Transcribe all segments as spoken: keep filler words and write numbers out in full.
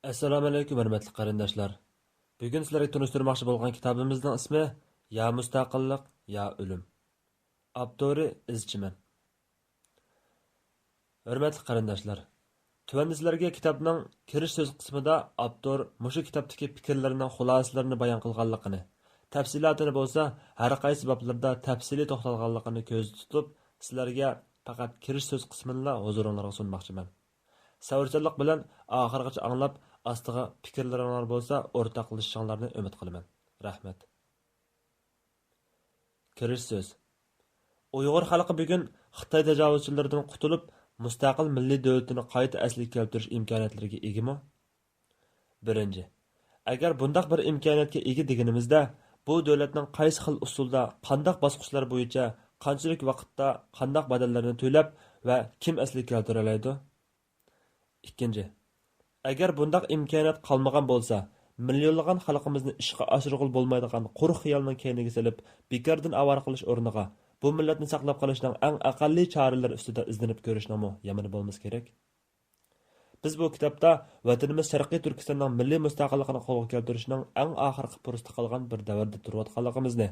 ئەسسالامۇئەلەيكۇم، ھۆرمەتلىك قېرىنداشلار. بۈگۈن سىلەرگە تونۇشتۇرماقچى بولغان كىتابىمىزنىڭ ئىسمى يا مۇستەقىللىق، يا ئۆلۈم. ئاپتورى ئىز چىمەن. ھۆرمەتلىك قېرىنداشلار، تۆۋەندە سىلەرگە كىتابنىڭ كىرىش سۆز قىسمىدا ئاپتور مۇشۇ كىتابتىكى پىكىرلىرىنىڭ خۇلاسىلىرىنى بايان قىلغانلىقىنى، تەپسىلاتىنى بولسا ھەر قايسى بابلىرىدا تەپسىلىي توختالغانلىقىنى كۆزدە تۇتۇپ، سىلەرگە پەقەت كىرىش سۆز قىسمىنىلا ھۇزۇرۇڭلارغا سۇنماقچىمەن. سەۋرچانلىق بىلەن ئاخىرغىچە ئاڭلاپ، ئاستىغا پىكىرلىرىڭلار بولسا ئورتاقلىشىشىڭلارنى ئۈمىد قىلىمەن. رەھمەت. كىرىش سۆز. ئۇيغۇر خەلقى بۈگۈن خىتاي تاجاۋۇزچىلىرىدىن قۇتۇلۇپ، مۇستەقىل مىللىي دۆلىتىنى قايتا ئەسلىگە كەلتۈرۈش ئىمكانىيەتلىرىگە ئىگىمۇ؟ بىرىنچى، ئەگەر بۇنداق بىر ئىمكانىيەتكە ئىگە دېگىنىمىزدە، بۇ دۆلەتنىڭ قايسى خىل ئۇسۇلدا، قانداق باسقۇچلار بويىچە، قانچىلىك ۋاقىتتا، قانداق بەدەللەرنى تۆلەپ ۋە كىم ئەسلىگە كەلتۈرەلەيدۇ؟ ئىككىنچى، ئەگەر بۇنداق ئىمكانىيەت قالمىغان بولسا، مىليونلىغان خەلقىمىزنى ئىشقا ئاشۇرغىلى بولمايدىغان قۇرۇق خىيالنىڭ كەينىگە سېلىپ، بىكاردىن ئاۋارە قىلىش ئورنىغا، بۇ مىللەتنى ساقلاپ قېلىشنىڭ ئەڭ ئەقەللىي چارىلىرى ئۈستىدە ئىزدىنىپ كۆرۈشنىڭمۇ يامىنى بولمىسا كېرەك. بىز بۇ كىتابتا ۋەتىنىمىز شەرقىي تۈركىستاننىڭ مىللىي مۇستەقىللىقىنى قولغا كەلتۈرۈشنىڭ ئەڭ ئاخىرقى پۇرسىتى قالغان بىر دەۋردە تۇرۇۋاتقانلىقىمىزنى،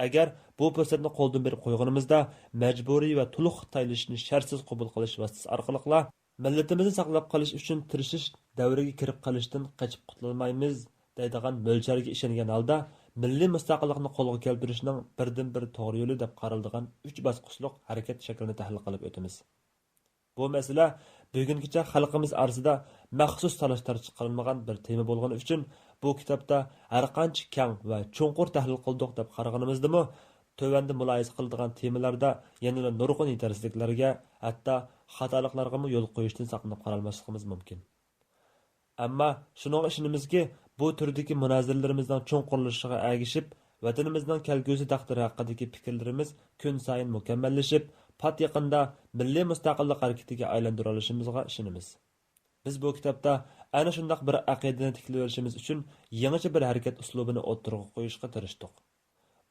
ئەگەر بۇ پۇرسەتنى قولدىن بېرىپ قويغىنىمىزدا، مەجبۇرىي ۋە تولۇق خىتايلىشىشنى شەرتسىز قوبۇل قىلىش ۋاسىتىسى ئارقىلىقلا، مىللىتىمىزنى ساقلاپ قېلىش ئۈچۈن تىرىشىش دەۋرىگە كىرىپ قېلىشتىن قېچىپ قۇتۇلالمايمىز، دەيدىغان مۆلچەرگە ئىشەنگەن ھالدا، مىللىي مۇستەقىللىقنى قولغا كەلتۈرۈشنىڭ بىردىنبىر توغرا يولى دەپ قارىلىدىغان ئۈچ باسقۇچلۇق ھەرىكەت شەكلىنى تەھلىل قىلىپ ئۆتىمىز. بۇ مەسىلە بۈگۈنگىچە خەلقىمىز ئارىسىدا مەخسۇس تالاش-تارتىش قىلىنمىغان بىر تېما بولغىنى ئۈچۈن، بۇ كىتابتا ھەرقانچە كەڭ ۋە چوڭقۇر تەھلىل قىلدۇق دەپ قارىغىنىمىزدىمۇ، تۆۋەندە مۇلاھىزە قىلىدىغان تېمىلاردا يەنىلا نۇرغۇن يېتەرسىزلىكلەرگە، ھەتتا خاتالىقلارغىمۇ يول قويۇشتىن ساقلىنىپ قالالماسلىقىمىز مۇمكىن. ئەمما شۇنىڭغا ئىشىنىمىزكى، بۇ تۈردىكى مۇنازىرىلىرىمىزنىڭ چوڭقۇرلىشىشىغا ئەگىشىپ، ۋەتىنىمىزنىڭ كەلگۈسى تەقدىرى ھەققىدىكى پىكىرلىرىمىز كۈنسايىن مۇكەممەللىشىپ، پات يېقىندا مىللىي مۇستەقىللىق ھەرىكىتىگە ئايلاندۇرۇۋېلىشىمىزغا ئىشىنىمىز. بىز بۇ كىتابتا ئەنە شۇنداق بىر ئەقىدىنى تىكلىۋېلىشىمىز ئۈچۈن يېڭىچە بىر ھەرىكەت ئۇسلۇبىنى ئوتتۇرىغا قويۇشقا تىرىشتۇق.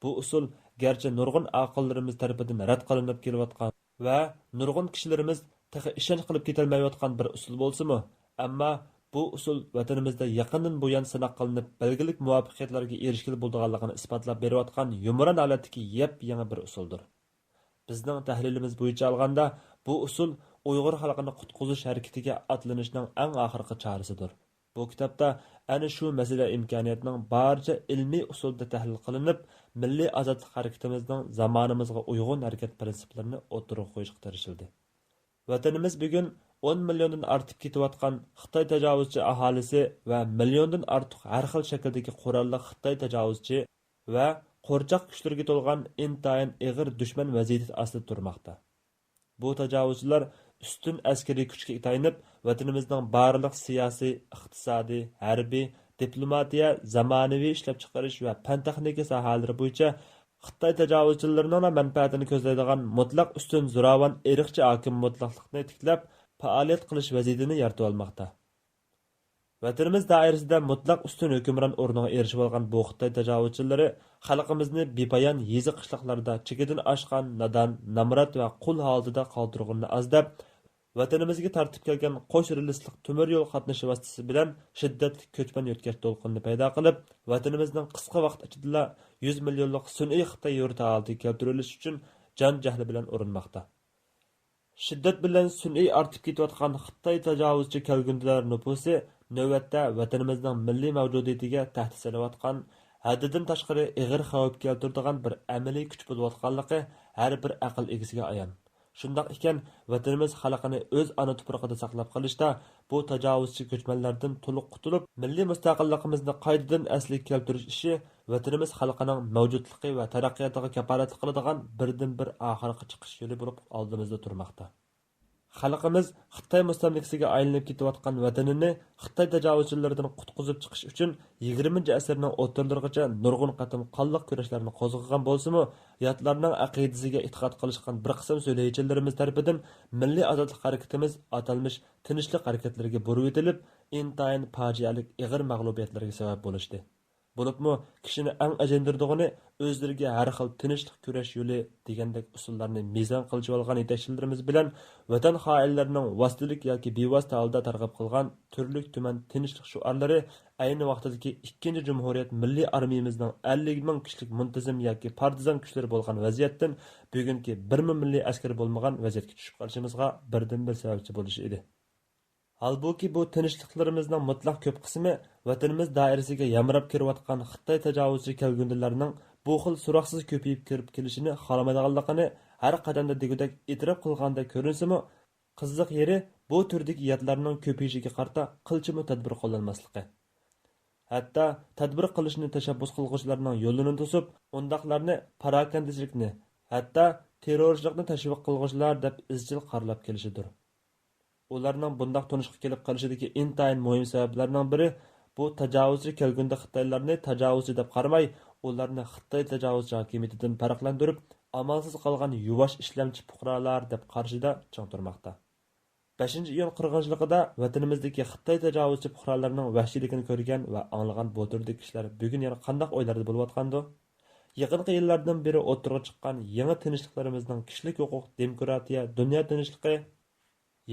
بۇ ئۇسۇل گەرچە نۇرغۇن ئاقىللىرىمىز تەرىپىدىن رەت قىلىنىپ كېلىۋاتقان ۋە نۇرغۇن كىشىلىرىمىز تېخى ئىشەنچ قىلىپ كېتەلمەيۋاتقان بىر ئۇسۇل بولسىمۇ، ئەمما بۇ ئۇسۇل ۋەتىنىمىزدە يېقىندىن بۇيان سىناق قىلىنىپ، بەلگىلىك مۇۋەپپەقىيەتلەرگە ئېرىشكىلى بولىدىغانلىقىنى ئىسپاتلاپ بېرىۋاتقان يۇمران ھالەتتىكى يەپ يېڭى بىر ئۇسۇلدۇر. بىزنىڭ تەھلىلىمىز بويىچە ئالغاندا، بۇ ئۇسۇل ئۇيغۇر خەلقىنى قۇتقۇزۇش ھەرىكىتىگە ئاتلىنىشنىڭ ئەڭ ئاخىرقى چارىسىدۇر. بۇ كىتابتا ئەنە شۇ مەسىلە ئىمكانىيەتنىڭ بارىچە ئىلمىي ئۇسۇلدا تەھلىل قىلىنىپ، مىللىي ئازادلىق ھەرىكىتىمىزنىڭ زامانىمىزغا ئۇيغۇن ھەرىكەت پىرىنسىپلىرىنى ئوتتۇرىغا قويۇشقا تىرىشىلدى. ۋەتىنىمىز بۈگۈن ئون مىليوندىن ئارتىپ كېتىۋاتقان خىتاي تاجاۋۇزچى ئاھالىسى ۋە مىليوندىن ئارتۇق ھەر خىل شەكىلدىكى قوراللىق خىتاي تاجاۋۇزچى ۋە قورچاق كۈچلىرىگە تولغان ئىنتايىن ئېغىر دۈشمەن ۋەزىيىتى ئاستىدا تۇرماقتا. بۇ تاجاۋۇزچىلار ئۈستۈن ئەسكىرىي كۈچكە تايىنىپ، ۋەتىنىمىزنىڭ بارلىق سىياسىي، ئىقتىسادىي، ھەربىي، دىپلوماتىيە، زامانىۋى ئىشلەپچىقىرىش ۋە پەن-تېخنىكا ساھەلىرى بويىچە خىتاي تاجاۋۇزچىلىرىنىڭلا مەنپەئەتىنى كۆزلەيدىغان مۇتلەق ئۈستۈن زوراۋان ئىرقچى ھاكىم مۇتلەقلىقنى تىكلەپ، پائالىيەت قىلىش ۋەزىيىتىنى يارىتىۋالماقتا. ۋەتىنىمىز دائىرىسىدە مۇتلەق ئۈستۈن ھۆكۈمران ئورنىغا ئېرىشىۋالغان بۇ خىتاي تاجاۋۇزچىلىرى خەلقىمىزنى بىپايان يېزا-قىشلاقلاردا چېكىدىن ئاشقان، نادان، نامرات ۋە قۇل ھالىتىدە قالدۇرغىنىنى ئاز دەپ، ۋەتىنىمىزگە تارتىپ كەلگەن قوش رېلىسلىق تۆمۈر يول قاتنىشى ۋاسىتىسى بىلەن شىددەتلىك كۆچمەن يۆتكەش دولقۇنىنى پەيدا قىلىپ، ۋەتىنىمىزنىڭ قىسقا ۋاقىت ئىچىدىلا يۈز مىليونلۇق سۈنئىي خىتاي يۇرتى ھالىتىگە كەلتۈرۈۋېلىش ئۈچۈن جان-جەھلى بىلەن ئۇرۇنماقتا. شىددەت بىلەن سۈنئىي ئارتىپ كېتىۋاتقان خىتاي تاجاۋۇزچى كەلكۈندىلەر نوپۇسى نۆۋەتتە ۋەتىنىمىزنىڭ مىللىي مەۋجۇدىيىتىگە تەھدىت سېلىۋاتقان، ھەددىدىن تاشقىرى ئېغىر خەۋپ كەلتۈرىدىغان بىر ئەمەلىي كۈچ بولۇۋاتقانلىقى ھەر بىر ئەقىل ئىگىسىگە ئايان. شۇنداق ئىكەن، ۋەتىنىمىز خەلقىنى ئۆز ئانا تۇپرىقىدا ساقلاپ قېلىشتا، بۇ تاجاۋۇزچى كۆچمەنلەردىن تولۇق قۇتۇلۇپ، مىللىي مۇستەقىللىقىمىزنى قايتىدىن ئەسلىگە كەلتۈرۈش ئىشى ۋەتىنىمىز خەلقىنىڭ مەۋجۇتلۇقى ۋە تەرەققىياتىغا كاپالەتلىك قىلىدىغان بىردىنبىر ئاخىرقى چىقىش يولى بولۇپ ئالدىمىزدا تۇرماقتا. خەلقىمىز خىتاي مۇستەملىكىسىگە ئايلىنىپ كېتىۋاتقان ۋەتىنىنى خىتاي تاجاۋۇزچىلىرىدىن قۇتقۇزۇپ چىقىش ئۈچۈن يىگىرمىنچى ئەسىرنىڭ ئوتتۇرىلىرىغىچە نۇرغۇن قېتىم قانلىق كۈرەشلەرنى قوزغىغان بولسىمۇ، ياتلارنىڭ ئەقىدىسىگە ئېتىقاد قىلىشقان بىر قىسىم سۈلھىچىلىرىمىز تەرىپىدىن مىللىي ئازادلىق ھەرىكىتىمىز ئاتالمىش تىنچلىق ھەرىكەتلىرىگە بۇرۇۋېتىلىپ، ئىنتايىن پاجىئەلىك ئېغىر مەغلۇبىيەتلەرگە سەۋەب بولۇشتى. بولۇپمۇ كىشىنى ئەڭ ئەجىندۈرىدىغىنى، ئۆزلىرىگە ھەر خىل تىنچلىق كۈرەش يولى دېگەندەك ئۇسۇللارنى مىزان قىلىشىۋالغان يېتەكچىلىرىمىز بىلەن ۋەتەن خائىنلىرىنىڭ ۋاسىتىلىك ياكى بىۋاسىتە ھالدا تارقاپ قىلغان تۈرلۈك تۈمەن تىنچلىق شوئارلىرى ئەينى ۋاقتىدىكى ئىككىنچى جۇمھۇرىيەت مىللىي ئارمىيىمىزنىڭ ئەللىك مىڭ كىشىلىك مۇنتىزىم ياكى پارتىزان كۈچلىرى بولغان ۋەزىيەتتىن بۈگۈنكى بىرمۇ مىللىي ئەسكەر بولمىغان ۋەزىيەتكە چۈشۈپ قالىشىمىزغا بىردىنبىر سەۋەبچى بولۇشى ئىدى. ھالبۇكى، بۇ تىنچلىقلىرىمىزنىڭ مۇتلەق كۆپ قىسمى ۋەتىنىمىز دائىرىسىگە يامراپ كىرىۋاتقان خىتاي تاجاۋۇزچى كەلگۈندىلەرنىڭ بۇ خىل سوراقسىز كۆپىيىپ كىرىپ كېلىشىنى خالىمايدىغانلىقىنى ھەر قەدەمدە دېگۈدەك ئېتىراپ قىلغاندەك كۆرۈنسىمۇ، قىزىق يېرى، بۇ تۈردىكى ياتلارنىڭ كۆپىيىشىگە قارىتا قىلچىمۇ تەدبىر قوللانماسلىقى. ھەتتا تەدبىر قىلىشنى تەشەببۇس قىلغۇچىلارنىڭ يولىنى توسۇپ، ئۇنداقلارنى پاراكەندىچىلىكنى، ھەتتا تېررورچىلىقنى تەشۋىق قىلغۇچىلار دەپ ئىزچىل قارىلاپ كېلىشىدۇر. ئۇلارنىڭ بۇنداق تونۇشقا كېلىپ قېلىشىدىكى ئىنتايىن مۇھىم سەۋەبلەرنىڭ بىرى، بۇ تاجاۋۇزچى كەلگۈندە خىتايلارنى تاجاۋۇزچى دەپ قارىماي، ئۇلارنى خىتاي تاجاۋۇزچى ھاكىمىيىتىدىن پەرقلەندۈرۈپ، ئامالسىز قالغان يۇۋاش ئىشلەمچى پۇقرالار دەپ قارىشىدا چىڭ تۇرماقتا. بەشىنچى ئىيۇن قىرغىنچىلىقىدا ۋەتىنىمىزدىكى خىتاي تاجاۋۇزچى پۇقرالىرىنىڭ ۋەھشىيلىكىنى كۆرگەن ۋە ئاڭلىغان بۇ تۈردىكى كىشىلەر بۈگۈن يەنە قانداق ئويلاردا بولۇۋاتقاندۇ؟ يېقىنقى يىللاردىن بېرى ئوتتۇرىغا چىققان يېڭى تىنچلىقلىرىمىزنىڭ كىشىلىك ھوقۇق، دېموكراتىيە، دۇنيا تىنچلىقى،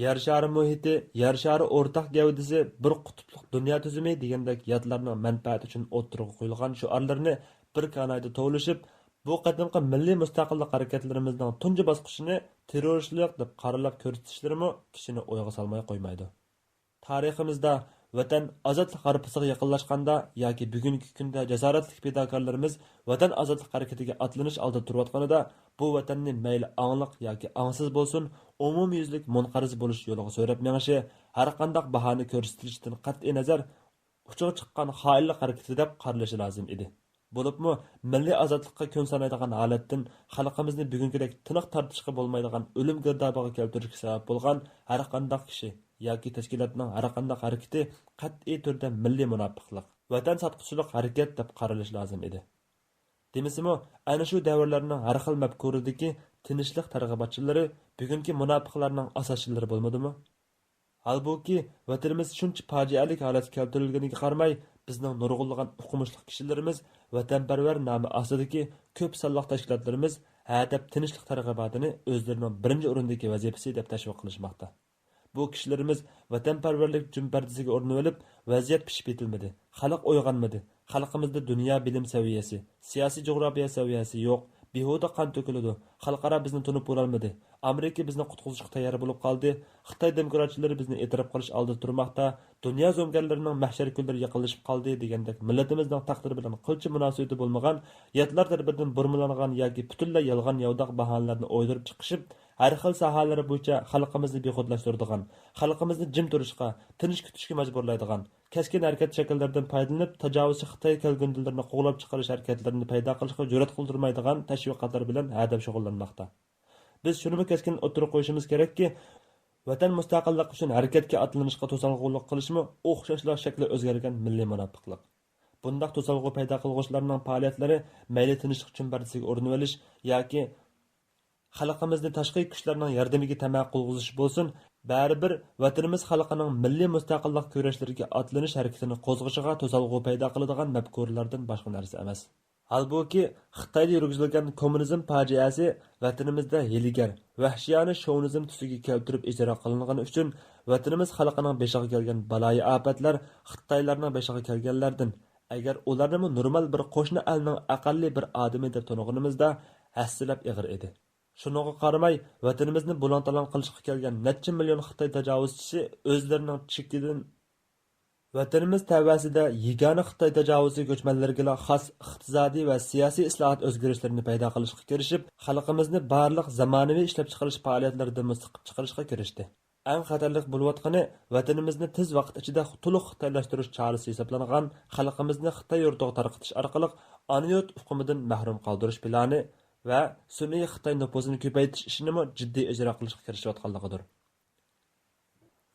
يەر شارى مۇھىتى، يەر شارى ئورتاق گەۋدىسى، بىر قۇتۇپلۇق دۇنيا تۈزۈمى دېگەندەك ياتلارنىڭ مەنپەئەتى ئۈچۈن ئوتتۇرىغا قويۇلغان شوئارلىرىنى بىر كانايدا توۋلىشىپ، بۇ قېتىمقى مىللىي مۇستەقىللىق ھەرىكەتلىرىمىزنىڭ تۇنجى باسقۇچىنى تېررورچىلىق دەپ قارىلاپ كۆرسىتىشلىرىمۇ كىشىنى ئويغا سالماي قويمايدۇ. تارىخىمىزدا ۋەتەن ئازادلىق ھارپىسىغا يېقىنلاشقاندا ياكى بۈگۈنكى كۈندە جاسارەتلىك پىداكارلىرىمىز ۋەتەن ئازادلىق ھەرىكىتىگە ئاتلىنىش ئالدىدا تۇرۇۋاتقىنىدا، بۇ ۋەتەننى مەيلى ئاڭلىق ياكى ئاڭسىز بولسۇن، ئومۇميۈزلۈك مۇنقەرز بولۇش يولىغا سۆرەپ مېڭىشى، ھەرقانداق باھانە كۆرسىتىلىشىدىن قەتئىينەزەر، ئۇچىغا چىققان خائىنلىق ھەرىكىتى دەپ قارىلىشى لازىم ئىدى. بولۇپمۇ، مىللىي ئازادلىققا كۈن سانايدىغان ھالەتتىن خەلقىمىزنى بۈگۈنكىدەك تىنىق تارتىشقا بولمايدىغان ئۆلۈم گىردابىغا كەلتۈرۈشكە سەۋەب بولغان ھەرقانداق كىشى ياكى تەشكىلاتنىڭ ھەرقانداق ھەرىكىتى قەتئىي تۈردە مىللىي مۇناپىقلىق، ۋەتەن ساتقۇچىلىق ھەرىكەت دەپ قارىلىشى لازىم ئىدى. دېمىسىمۇ، ئەنە شۇ دەۋرلەرنىڭ ھەر خىل مەپكۇرىدىكى تىنچلىق تەرغىباتچىلىرى بۈگۈنكى مۇناپىقلارنىڭ ئاساسچىلىرى بولمىدىمۇ؟ ھالبۇكى، ۋەتىنىمىز شۇنچە پاجىئەلىك ھالەتكە كەلتۈرۈلگىنىگە قارىماي، بىزنىڭ نۇرغۇنلىغان ئوقۇمۇشلۇق كىشىلىرىمىز، ۋەتەنپەرۋەر نامى ئاستىدىكى كۆپ سانلىق تەشكىلاتلىرىمىز ھەدەپ تىنچلىق تەرغىباتىنى ئۆزلىرىنىڭ بىرىنچى ئورۇندىكى ۋەزىپىسى دەپ تەشۋىق قىلىشماقتا. بۇ كىشىلىرىمىز ۋەتەنپەرۋەرلىك جۈن پەردىسىگە ئورىنىۋېلىپ، ۋەزىيەت پىشىپ يېتىلمىدى، خەلق ئويغانمىدى، خەلقىمىزدە دۇنيا بىلىم سەۋىيەسى، سىياسىي جۇغراپىيە سەۋىيەسى يوق، بىھۇدە قان تۆكۈلىدۇ، خەلقئارا بىزنى تونۇپ بولالمىدى، ئامېرىكا بىزنى قۇتقۇزۇشقا تەييار بولۇپ قالدى، خىتاي دېموكراتچىلىرى بىزنى ئېتىراپ قىلىش ئالدىدا تۇرماقتا، دۇنيا زومىگەرلىرىنىڭ مەھشەر كۈنلىرى يېقىنلىشىپ قالدى دېگەندەك مىللىتىمىزنىڭ تەقدىرى بىلەن قىلچە مۇناسىۋىتى بولمىغان، ياتلار تەرىپىدىن بۇرمىلانغان ياكى پۈتۈنلەي يالغان ياۋىداق باھانىلەرنى ئويدۇرۇپ چىقىشىپ، ھەر خىل ساھەلەر بويىچە خەلقىمىزنى بىخۇدلاشتۇرىدىغان، خەلقىمىزنى جىم تۇرۇشقا، تىنچ كۈتۈشكە مەجبۇرلايدىغان، كەسكىن ھەرىكەت شەكىللىرىدىن پايدىلىنىپ، تاجاۋۇزچى خىتاي كەلگۈندىلىرىنى قوغلاپ چىقىرىش ھەرىكەتلىرىنى پەيدا قىلىشقا جۈرئەت قىلدۇرمايدىغان تەشۋىقاتلار بىلەن ھەدەپ شۇغۇللانماقتا. بىز شۇنىمۇ كەسكىن ئوتتۇرىغا قويۇشىمىز كېرەككى، ۋەتەن مۇستەقىللىقى ئۈچۈن ھەرىكەتكە ئاتلىنىشقا توسالغۇلۇق قىلىشمۇ ئوخشاشلا شەكلى ئۆزگەرگەن مىللىي مۇناپىقلىق. بۇنداق توسالغۇ پەيدا قىلغۇچىلارنىڭ پائالىيەتلىرى مەيلى تىنچلىق چۈمبەردىسىگە ئورۇنىۋېلىش ياكى خەلقىمىزنى تاشقى كۈچلەرنىڭ ياردىمىگە تەمە قىلغۇزۇش بولسۇن، بەرىبىر ۋەتىنىمىز خەلقىنىڭ مىللىي مۇستەقىللىق كۈرەشلىرىگە ئاتلىنىش ھەرىكىتىنى قوزغىشىغا توسالغۇ پەيدا قىلىدىغان مەپكۇرىلەردىن باشقا نەرسە ئەمەس. ھالبۇكى، خىتايدا يۈرگۈزۈلگەن كوممۇنىزم پاجىئەسى ۋەتىنىمىزدە ھىيلىگەر، ۋەھشىيانە شوۋىنىزم تۈسىگە كەلتۈرۈپ ئىجرا قىلىنغىنى ئۈچۈن، ۋەتىنىمىز خەلقىنىڭ بېشىغا كەلگەن بالايىئاپەتلەر خىتايلارنىڭ بېشىغا كەلگەنلەردىن، ئەگەر ئۇلارنىمۇ نورمال بىر قوشنا ئەلنىڭ ئەقەللىي بىر ئادىمى دەپ تونۇغىنىمىزدا، ھەسسىلەپ ئېغىر ئىدى. شۇنىڭغا قارىماي، ۋەتىنىمىزنى بۇلاڭ-تالاڭ قىلىشقا كەلگەن نەچچە مىليون خىتاي تاجاۋۇزچىسى ئۆزلىرىنىڭ چېكىدىن، ۋەتىنىمىز تەۋەسىدە يېگانە خىتاي تاجاۋۇزچى كۆچمەنلىرىگىلا خاس ئىقتىسادىي ۋە سىياسىي ئىسلاھات ئۆزگىرىشلىرىنى پەيدا قىلىشقا كىرىشىپ، خەلقىمىزنى بارلىق زامانىۋى ئىشلەپچىقىرىش پائالىيەتلىرىدىنمۇ سىقىپ چىقىرىشقا كىرىشتى. ئەڭ خەتەرلىك بولۇۋاتقىنى، ۋەتىنىمىزنى تېز ۋاقىت ئىچىدە تولۇق خىتايلاشتۇرۇش چارىسى ھېسابلانغان خەلقىمىزنى خىتاي يۇرتىغا تارقىتىش ئارقىلىق ئانا يۇرت ئۇقۇمىدىن مەھرۇم قالدۇرۇش پىلانى ۋە سۈنئىي خىتاي نوپۇسىنى كۆپەيتىش ئىشىنىمۇ جىددىي ئىجرا قىلىشقا كىرىشىۋاتقانلىقىدۇر.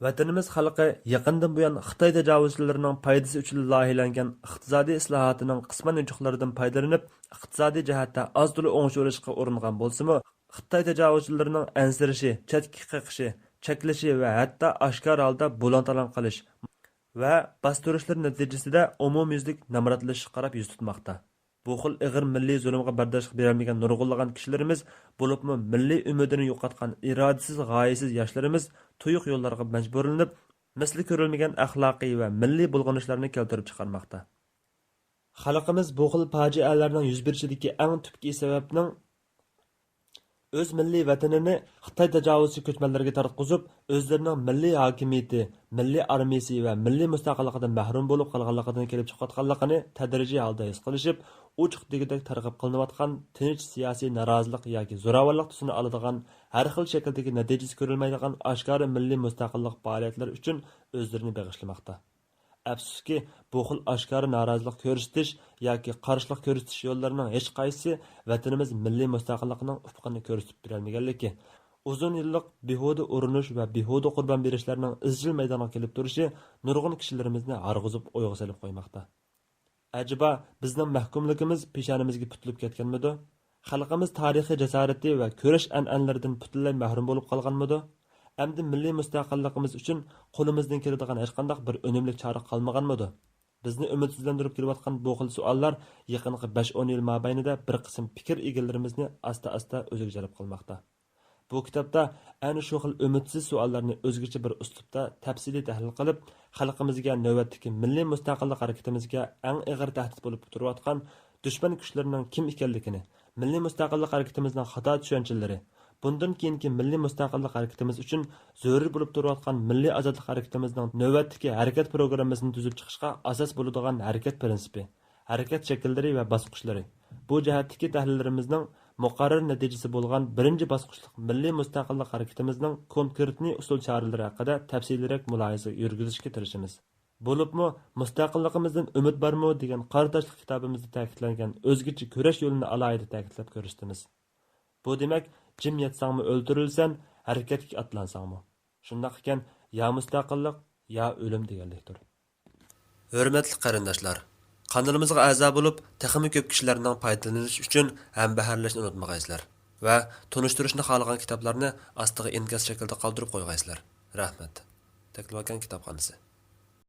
ۋەتىنىمىز خەلقى يېقىندىن بۇيان خىتاي تاجاۋۇزچىلىرىنىڭ پايدىسى ئۈچۈن لايىھىلەنگەن ئىقتىسادىي ئىسلاھاتىنىڭ قىسمەن يوچۇقلىرىدىن پايدىلىنىپ، ئىقتىسادىي جەھەتتە ئاز-تولا ئوڭشىۋېلىشقا ئۇرۇنغان بولسىمۇ، خىتاي تاجاۋۇزچىلىرىنىڭ ئەنسىرىشى، چەتكە قېقىشى، چەكلىشى ۋە ھەتتا ئاشكارا ھالدا بۇلاڭ-تالاڭ قىلىش، ۋە باستۇرۇشلىرى نەتىجىسىدە ئومۇميۈزلۈك نامراتلىشىشقا قاراپ يۈز تۇتماقتا. بۇ خىل ئېغىر مىللىي زۇلۇمغا بەرداشلىق بېرەلمىگەن نۇرغۇنلىغان كىشىلىرىمىز، بولۇپمۇ مىللىي ئۈمىدىنى يوقاتقان ئىرادىسىز، غايىسىز ياشلىرىمىز تۇيۇق يوللارغا مەجبۇرلىنىپ، مىسلى كۆرۈلمىگەن ئەخلاقىي ۋە مىللىي بۇلغىنىشلارنى كەلتۈرۈپ چىقارماقتا. خەلقىمىز بۇ خىل پاجىئەلەرنىڭ يۈز بېرىشىدىكى ئەڭ تۈپكى سەۋەبنىڭ ئۆز مىللىي ۋەتىنىنى خىتاي تاجاۋۇزچى كۆچمەنلىرىگە تارتقۇزۇپ، ئۆزلىرىنىڭ مىللىي ھاكىمىيىتى، مىللىي ئارمىيىسى ۋە مىللىي مۇستەقىللىقىدىن مەھرۇم بولۇپ قالغانلىقىدىن كېلىپ چىقىۋاتقانلىقىنى تەدرىجىي ھالدا ھېس قىلىشىپ، ئوچۇق دېگۈدەك تەرغىب قىلىنىۋاتقان تىنچ سىياسىي نارازىلىق ياكى زوراۋانلىق تۈسىنى ئالىدىغان ھەر خىل شەكىلدىكى نەتىجىسى كۆرۈلمەيدىغان ئاشكارا مىللىي مۇستەقىللىق پائالىيەتلىرى ئۈچۈن ئۆزلىرىنى بېغىشلىماقتا. ئەپسۇسكى، بۇ خىل ئاشكارا نارازىلىق كۆرسىتىش ياكى قارشىلىق كۆرسىتىش يوللىرىنىڭ ھېچقايسىسى ۋەتىنىمىز مىللىي مۇستەقىللىقىنىڭ ئۇپۇقىنى كۆرسىتىپ بېرەلمىگەنلىكى، ئۇزۇن يىللىق بىھۇدە ئۇرۇنۇش ۋە بىھۇدە قۇربان بېرىشلەرنىڭ ئىزچىل مەيدانغا كېلىپ تۇرۇشى نۇرغۇن كىشىلىرىمىزنى ھارغۇزۇپ ئويغا سېلىپ قويماقتا. ئەجەبا، بىزنىڭ مەھكۇملۇقىمىز پېشانىمىزگە پۈتۈلۈپ كەتكەنمىدۇ؟ خەلقىمىز تارىخىي جاسارىتى ۋە كۈرەش ئەنئەنىلىرىدىن پۈتۈنلەي مەھرۇم بولۇپ قالغانمىدۇ؟ ئەمدى مىللىي مۇستەقىللىقىمىز ئۈچۈن قولىمىزدىن كېلىدىغان ھېچقانداق بىر ئۈنۈملۈك چارە قالمىغانمىدۇ؟ بىزنى ئۈمىدسىزلەندۈرۈپ كېلىۋاتقان بۇ خىل سوئاللار يېقىنقى بەش-ئون يىل مابەينىدە بىر قىسىم پىكىر ئىگىلىرىمىزنى ئاستا-ئاستا ئۆزىگە جەلپ قىلماقتا. بۇ كىتابتا ئەنە شۇ خىل ئۈمىدسىز سوئاللارنى ئۆزگىچە بىر ئۇسلۇبتا تەپسىلىي تەھلىل قىلىپ، خەلقىمىزگە نۆۋەتتىكى مىللىي مۇستەقىللىق ھەرىكىتىمىزگە ئەڭ ئېغىر تەھدىت بولۇپ تۇرۇۋاتقان دۈشمەن كۈچلىرىنىڭ كىم ئىكەنلىكىنى، مىللىي مۇستەقىللىق ھەرىكىتىمىزنىڭ خاتا چۈشەنچىلىرى، بۇندىن كېيىنكى مىللىي مۇستەقىللىق ھەرىكىتىمىز ئۈچۈن زۆرۈر بولۇپ تۇرۇۋاتقان مىللىي ئازادلىق ھەرىكىتىمىزنىڭ نۆۋەتتىكى ھەرىكەت پروگراممىسىنى تۈزۈپ چىقىشقا ئاساس بولىدىغان ھەرىكەت پىرىنسىپى، ھەرىكەت شەكىللىرى ۋە باسقۇچلىرى، بۇ جەھەتتىكى تەھلىللىرىمىزنىڭ مۇقەررەر نەتىجىسى بولغان بىرىنچى باسقۇچلۇق مىللىي مۇستەقىللىق ھەرىكىتىمىزنىڭ كونكرېتنىي ئۇسۇل چارىلىرى ھەققىدە تەپسىلىيرەك مۇلاھىزە يۈرگۈزۈشكە تىرىشىمىز. بولۇپمۇ مۇستەقىللىقىمىزدىن ئۈمىد بارمۇ دېگەن قارا تاشلىق كىتابىمىزدا تەكىتلەنگەن ئۆزگىچە كۈرەش يولىنى ئالاھىدە تەكىتلەپ كۆرسىتىمىز. بۇ دېمەك، جىم ياتساڭمۇ ئۆلتۈرۈلىسەن، ھەرىكەتكە ئاتلانساڭمۇ. شۇنداق ئىكەن، يا مۇستەقىللىق، يا ئۆلۈم دېگەنلىكتۇر. ھۆرمەتلىك قېرىنداشلار، قانىلىمىزغا ئەزا بولۇپ، تېخىمۇ كۆپ كىشىلەرنىڭ پايدىلىنىشى ئۈچۈن ھەمبەھىرلەشنى ئۇنتۇمىغايسىلەر ۋە تونۇشتۇرۇشنى خالىغان كىتابلارنى ئاستىغا ئىنكاس شەكلىدە قالدۇرۇپ قويغايسىلەر. رەھمەت. تەكلىماكان كىتابخانىسى.